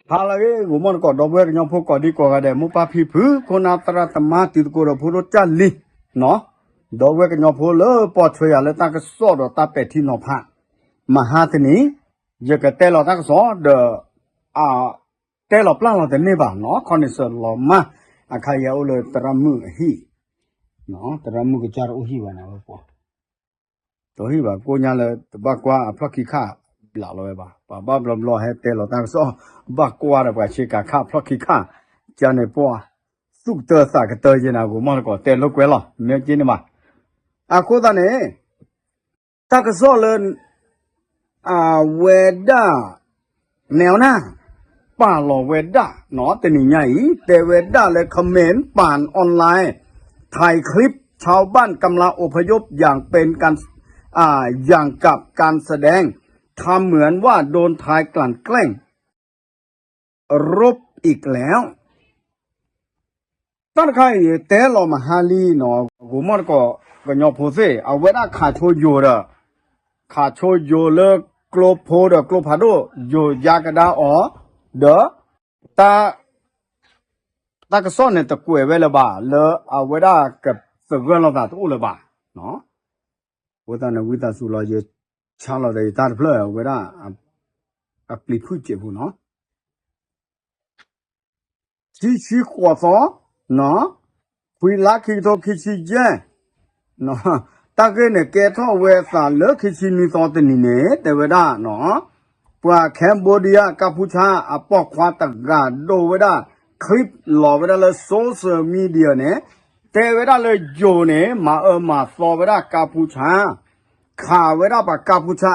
ဟါလၢအဂ့ၤ ဂိၤမီၣ်တကိး ဒီပုၢ်ဝဲၢ်ကညီဖိကိးဒံကိးဂၤဒဲး မိၢ်ပၢ်ဖံဖု ခိၣ်နၢ်သရၣ်သမါ တံၤသကိးဒီးဖိဒိၣ်ကၢ်လံၤ, ဒီပုၢ်ဝဲၢ်ကညီဖိလၢပှဲၤထွဲယၤလၢတၢ်ကစီၣ်ဒီးတၢ်ပဲာ်ထံနီၤဖး, မဟါတနံၤ ယကတဲလီၤတၢ်ကစီၣ်ဒီး အတဲလီၤပျၢ်လီၤတန့ၢ်ဘၣ်နီၤ ခီန့ၣ်စၢၤလီၤမး, အခါယဲအိၣ်လၢသရၣ်မုၣ်အဟံၣ်, သရၣ်မုၣ်ကစၢ်တအိၣ်ဟံၣ်ဘၣ်န့ၣ်ဝဲပှၤ တဟံၣ်ဘၣ်ကိညါလၢတဘၣ်ကွၢ်အဖျီၣ်ခံခါ ဘျးလီၤဝဲဘၣ် ပှၤဘၣ်ဘျီဘျီဟဲတဲလီၤတၢ်ကစီၣ် ဘၣ်ကွၢ်ဒီးပှၤဆ့ကၤခါဖျီၣ်ခံခါ, ကန့ၣ်ပှၤ သူၣ်ကတၢၢ်သးကတၢၢ်ယဲနၤ ဂိၤမီၣ်တကိးတဲလိာ်ကွဲလီၤ မ့ၢ်က့န့ၣ်ဘၣ်, အဃိသတးန့ၣ် တၢ်ကစီၣ်လၢ အဝဲဒၣ် နဲအီနၢ် ပာ်လီၤဝဲဒၣ်နီၤ တနံၤညါအံၤ တဲဝဲဒၣ်လၢ comment ပၢၢ် online ถ่ายคลิปชาวบ้านกำลังอพยพอย่างเป็นการอ่าอย่างกับการแสดงทำเหมือนว่าโดนไทยกลั่นแกล้ง รบอีกแล้ว တၢ်တခါအံၤ တဲလီၤမဟါလံနီၤ ဂိၤမီၣ်တကိး ကညီဖိသ့ၣ် အဝဲဒၣ်ခးဆိယိၤဒီး ခးဆိယိၤလၢကျိဖိဒီးကျိဖးဒိၣ် ယိၤယါကဒါအီၤ ဒီး တၢ်ကစီၣ်န့ၣ်တကွဲးဝဲလၢၤဘၣ် လၢအဝဲဒၣ်ကသဂၢၢ်လိာ်သးတအိၣ်လၢၤဘၣ် အဃိသတးန့ၣ် ဝံသးစူၤလီၤ ယဆါလီၤဒီးယတၢ်တဖျၢၣ် အဝဲဒၣ် အပျံၤဖုၣ်စဲးဖိနီၤ ခံဆံဃိးသီ, ခွံလါခံကထိခံဆံယဲၢ်, တၢ်ဂ့ၢ်န့ၣ် ကဲထီၣ်ဝဲအသးလၢခံဆံနွံသီတနံၤန့ၣ် တဲဝဲဒၣ်နီၤ, ပှၤ Cambodia ကါပူၤဆါ အပိာ်ခွါတဂၤဒိဝဲဒၣ် clip လီၤဝဲဒၣ်လၢ social media န့ၣ် တဲဝဲဒၣ်လၢယိၤန့ၣ် မၤအၢမၤသီဝဲဒၣ်ကါပူၤဆါ ခးဝဲဒၣ်ပှၤကါပူၤဆါ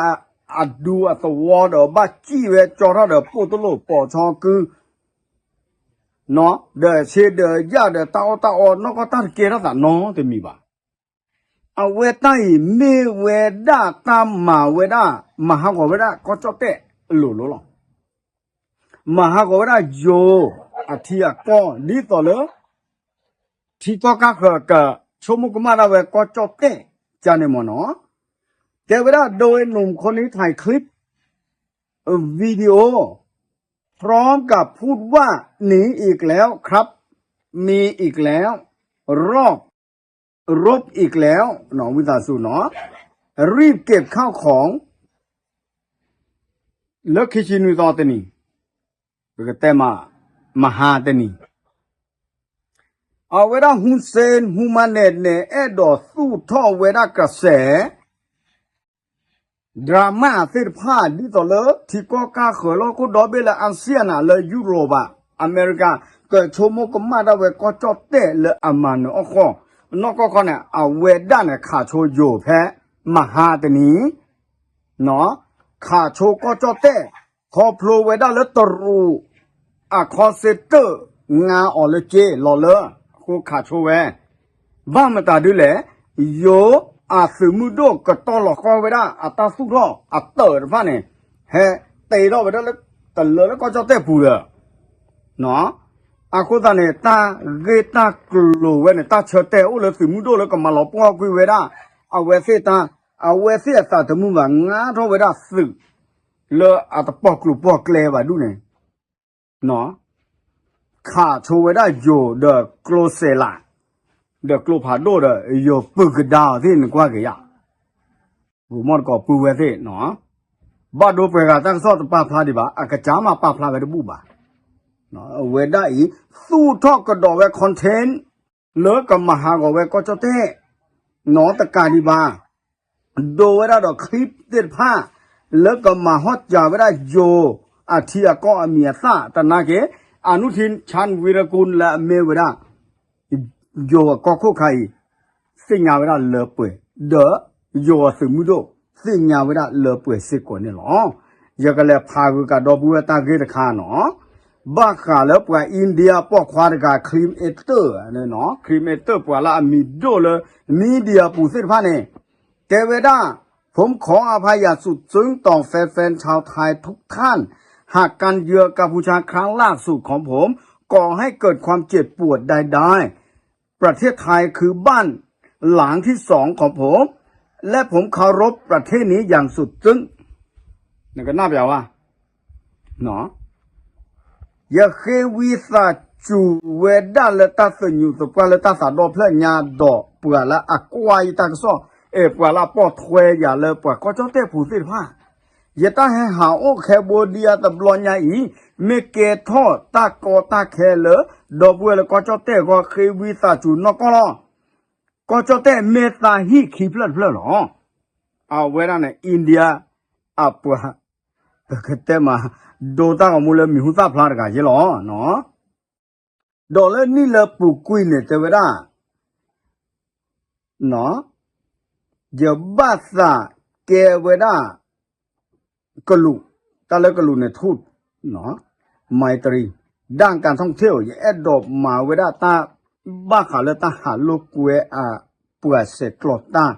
အဒူအသဝီဒီး ဘၣ်စံၣ်ဝဲကၠီထီၣ်ဒီးပိၢ်တလိၣ်ပိာ်ဆီကု ဒီးဆ့ဒီးယၣ်ဒီးတၢ်အီၣ်တၢ်အီနီၢ်ကီၢ်တၢ်တကဲထီၣ်သးနီတမံၤဘၣ်. အဝဲတၢ်အံၤမ့ၢ်ဝဲဒၣ်တၢ်မၤဝဲဒၣ် မၤဟးဂီၤဝဲဒၣ်ကီၢ်ကၠီၣ်တဲၣ်အလိၤလိၤလီၤ. မၤဟးဂီၤဝဲဒၣ်ယိၤအထံအကီၢ် ဒ်သိးလၢ ထံကီၢ်ကၢ်ဃၢၤကဆိကမိၣ်ကမၣ်ဒၣ်ဝဲကီၢ်ကၠီၣ်တဲၣ် ကန့ၣ်မ့ၢ်နီၤ, တဲဝဲဒၣ် โดยหนุ่มคนนี้ถ่ายคลิป วิดีโอพร้อมกับพูดว่าหนีอีกแล้วครับ มีอีกแล้ว รอบ รบอีกแล้ว ဝံသးစူၤနီၤ รีบเก็บข้าวของ လၢခံဆံနွံသီတနံၤ ပကတဲမး မဟါတနံၤ အဝဲဒၣ် ဟူစ့ၣ် ဟူမၤနဲၣ် န့ၣ် အဲၣ်ဒိးသူၣ်ထီၣ်ဝဲဒၣ်ကစဲး drama သ့ၣ်တဖၣ် ဒ်သိးလၢထံကီၢ်ကၢ်ဃၢၤလၢဟီၣ်ခိၣ်ဒီဘ့ၣ်လၢ အၣ်စံယၣ်နၤ လၢယူရိၣ်ဘၣ် အမဲရကၤ ကဆိကမိၣ်ကမၣ်ဒၣ်ဝဲကီၢ်ကၠီၣ်တဲၣ်လၢအမၤနၢၤအီၣ်ဃီ နီၢ်ကီၢ်ခီန့ၣ် အဝဲဒၣ်န့ၣ် ခးဆိယိၤဖဲ မဟါတနံၤ ခးဆိကီၢ်ကၠီၣ်တဲၣ် ခီဖျိဝဲဒၣ်လၢတရူး အခီစ့တၢၣ် ငါအီၤလၢက့လီၤလၢ အဃိခးဆိဝဲ ဘၣ်မတၤဒ်လဲၣ် ယိၤအသုးမုၢ်ဒိၣ်ကတီၤလီၤဃီဝဲဒၣ် အတၢ်သူၣ်ထီၣ်အတၢၢ်တဖၣ်န့ၣ် ဟဲတ့ထီၣ်ဝဲဒၣ်လၢ တလၢလၢကီၢ်ကၠီၣ်တဲၣ်ပူၤဒီး အဃိသတးန့ၣ် တၢ်ဂ့ၢ်တၢ်ကျိၤဝဲန့ၣ် တၢ်ဆၢတဲာ်အိၣ်လၢသုးမုၢ်ဒိၣ်လၢကမၤလီၤပှီၢ်ကွံာ်ဝဲဒၣ် အဝဲသ့ၣ်တၢ် အဝဲသ့ၣ်အသးသမူဘၣ် ငါထီၣ်ဝဲဒၣ်သုး လၢအတပိာ်ကျိၤပိာ်ကျဲဘၣ်ဒ်န့ၣ် ခးဆိဝဲဒၣ်ယိၤဒီးကျိစဲးလး ဒီးကျိဖးဒိၣ်ဒီး ယိၤပုၢ်ကဒါအီၤသ့ၣ် နကွၢ်က့ၤယၤ ဂိၤမီၣ်တကိးပုၢ်ဝဲၢ်သ့ၣ်နီၤ ဘၣ်ဒိပှဲၤဂၤတၢ်ကစီၣ်တပာ်ဖျါဒံးဘၣ် အကစၢ်မၤပာ်ဖျါဝဲတဘူၣ်ဘၣ်. အဝဲဒၣ်အံၤ သူၣ်ထီၣ်ကဒီးဝဲ content လၢကမၤဟးဂီၤဝဲကီၢ်ကၠီၣ်တဲၣ် နီတကးဒံးဘၣ် ဒိဝဲဒၣ်ဒီး clip သ့ၣ်တဖၣ် လၢကမၤဟီၣ်စၢၤဝဲဒၣ်ယိၤအထံအကီၢ်အမံၤအသၣ် တနာ်က့ၤ အနုထင် ชาญวีรกูล လၢအမ့ၢ်ဝဲဒၣ် ယိၤအကီၢ်ခိၣ်ခါအံၤ သ့ၣ်ညါဝဲဒၣ်လၢပှဲၤ ဒီးယိၤအသုးမုၢ်ဒိၣ် သ့ၣ်ညါဝဲဒၣ်လၢပှဲၤစ့ၢ်ကီးန့ၣ်လီၤ. ယကလဲၤဖးဂုၤကဒီပုၢ်ဝဲၢ်တၢ်ဂ့ၢ်တခါနီၤ ဘၣ်ဃးလၢပှၤ India ပိာ်ခွါတဂၤ creator န့ၣ်နီၤ creator ပှၤလၢအမံၤဒိၣ်လၢ media ပူၤသ့ၣ်တဖၣ်န့ၣ် တဲဝဲဒၣ် ผมขออภัยอย่างสุดซึ้งต่อแฟนๆชาวไทยทุกท่าน หากการเยือนกัมพูชาครั้งล่าสุดของผมก่อให้เกิดความเจ็บปวดใดๆ ประเทศไทยคือบ้านหลังที่สองของผม และผมเคารพประเทศนี้อย่างสุดซึ้ง နကနၣ်ပျးဝဲ နီၤ ယဃ့ဝံသးစူၤဝဲဒၣ်လၢတၢ်သညူးသပှၢ်လၢတၢ်သးဒီဖျၢၣ်ညါဒီး ပှၤလၢအကွၢ်ယတၢ်ကစီၣ်, အဲ ပှၤလၢအပိာ်ထွဲယၤလၢပှၤကီၢ်ကၠီၣ်တဲၣ်ဖိသ့ၣ်တဖၣ်, ယတၢ်ဟဲဟးအိၣ် Cambodia တဘျီညါအံၤ, မ့ၢ်ကဲထီၣ်တၢ်ကီတၢ်ခဲလၢ ဒီပုၢ်ဝဲၢ်လၢကီၢ်ကၠီၣ်တဲၣ်အဂီၢ် ဃ့ဝံသးစူၤနီၢ်ကီၢ်လီၤ. ကီၢ်ကၠီၣ်တဲၣ်မ့ၢ်သးဟံၣ်ခံဖျၢၣ်တဖျၢၣ်လီၤ. အဝဲဒၣ်န့ၣ် India အပှၤ ပကတဲမး ဒိတၢ်ဂီၤမူလၢမံၤဟူသၣ်ဖျါတဂၤယ့လီၤ. ဒီးလၢနံၣ်လၢပူၤကွံာ်န့ၣ် တဲဝဲဒၣ် ယဘၣ်သးကဲဝဲဒၣ် ကလူး, တၢ်လၢကလူးန့ၣ်ထူၣ်, မတရီ, ဒၣ်ကၣ်ထီၣ်ထ့ၣ်ဧိၤ ယအဲၣ်ဒိးမၤဝဲဒၣ်တၢ်ဘၣ်ဃးလၢတၢ်ဟးလိာ်ကွဲအပှၤဆဲးကျိးတၢ်,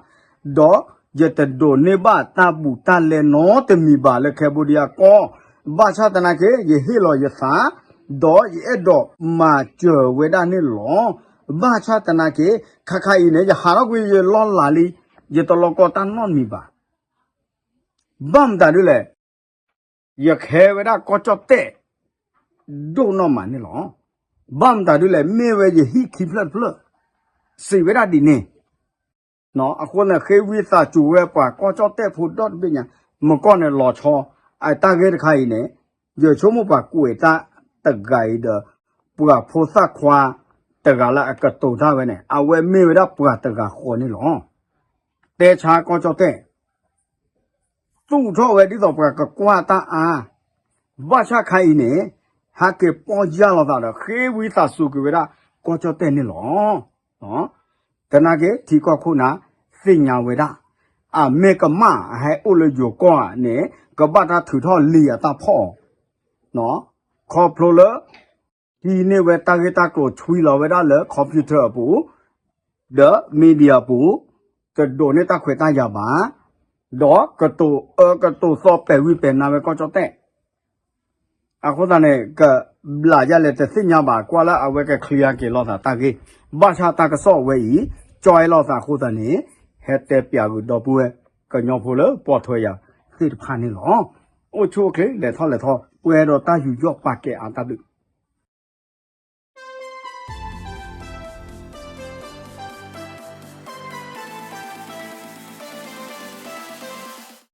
ဒီးယတဒိးန့ၢ်ဘၣ်တၢ်ဘူးတၢ်လဲနီတမံၤဘၣ်လၢ Cambodia ကီၢ်, ဘၣ်ဆၣ်သနာ်က့ ယဟ့ၣ်လီၤယသး, ဒီးယအဲၣ်ဒိးမၤစၢၤဝဲဒၣ်န့ၣ်လီၤ. ဘၣ်ဆၣ်သနာ်က့ ခါခါအံၤန့ၣ် ယဟးထီၣ်ကွံာ်ယလီၢ်လၤလံ, ယတလီၤကီတၢ်နီတမံၤဘၣ်. ဘၣ်မတၤဒ်လဲၣ်, ယကဲဝဲဒၣ်ကီၢ်ကၠီၣ်တဲၣ် ဒိၣ်နီၢ်မးန့ၣ်လီၤ. ဘၣ်မတၤဒ်လဲၣ်, မ့ၢ်ဝဲယဟံၣ်ခံဖျၢၣ်တဖျၢၣ်, စံးဝဲဒၣ်ဒ်န့ၣ်. အဃိန့ၣ် ဃ့ဝံသးစူၤဝဲပှၤကီၢ်ကၠီၣ်တဲၣ်ဖိဒီတဘ့ၣ်ညါ, မကီၢ်န့ၣ်လီၤဆီ, အတၢ်ဂ့ၢ်တခါအံၤန့ၣ် ယဆိကမိၣ်ပှၤကွဲးတၢ်တဂၤအံၤဒီး ပှၤဖိသၣ်ခွါတဂၤလၢအကတိၤတၢ်ဝဲန့ၣ် အဝဲမ့ၢ်ဝဲဒၣ်ပှၤတဂၤဃီန့ၣ်လီၤ. တဲဆါကီၢ်ကၠီၣ်တဲၣ် သူၣ်ထီၣ်ဝဲဒ်သိးပှၤကကွၢ်တၢ်အါ, ဘၣ်ဆၣ်ခါအံၤန့ၣ် ဟဲက့ၤပီၢ်ယၢ်လိာ်သးဒီး ဃ့ဝံသးစူၤက့ၤဝဲဒၣ်ကီၢ်ကၠီၣ်တဲၣ်န့ၣ်လီၤ. သနာ်က့ ထံကီၢ်ခိၣ်နၢ်သ့ၣ်ညါဝဲဒၣ်, အမ့ၢ်ကမၣ်အဟဲအိၣ်လၢယိၤကီၢ်ဧါန့ၣ် ကဘၣ်တၢ်ထုးထီၣ်လံာ်အတၢ်ဖီၣ်အီၤ, ခီဖျိလၢ ဟံးန့ၢ်ဝဲတၢ်ဂ့ၢ်တၢ်ကျိၤဆွံလီၤဝဲဒၣ်လၢ computer အပူၤ ဒီး media အပူၤ, တဒိးန့ၢ်တၢ်ခွဲးတၢ်ယာ်ဘၣ်, ဒီးကတိၤအၢကတိၤသီပဲာ်ဝံၤပဲာ်နါဝဲကီၢ်ကၠီၣ်တဲၣ်. အဃိသတးန့ၣ် ကဘျးယဲလဲၣ်တသ့ၣ်ညါဘၣ် ကွၢ်လၢအဝဲက clear က့ၤလိာ်သးတၢ်ဂ့ၢ်, ဘၣ်ဆၣ်တၢ်ကစီၣ်ဝဲအံၤ ကၠီအလိာ်သးအဃိသတးန့ၣ် ဟဲတဲပျးဂုာ်ဒီပုၢ်ဝဲၢ်ကညီဖိလၢပိာ်ထွဲယၤသ့ၣ်တဖၣ်န့ၣ်လီၤ. အိၣ်ဆူၣ်အိၣ်ချ့ လဲၤထီၣ်လဲၤထီ ပှဲၤဒီးတၢ်ယူးယီၣ်ပာ်ကဲအါတၢ်ဘျုး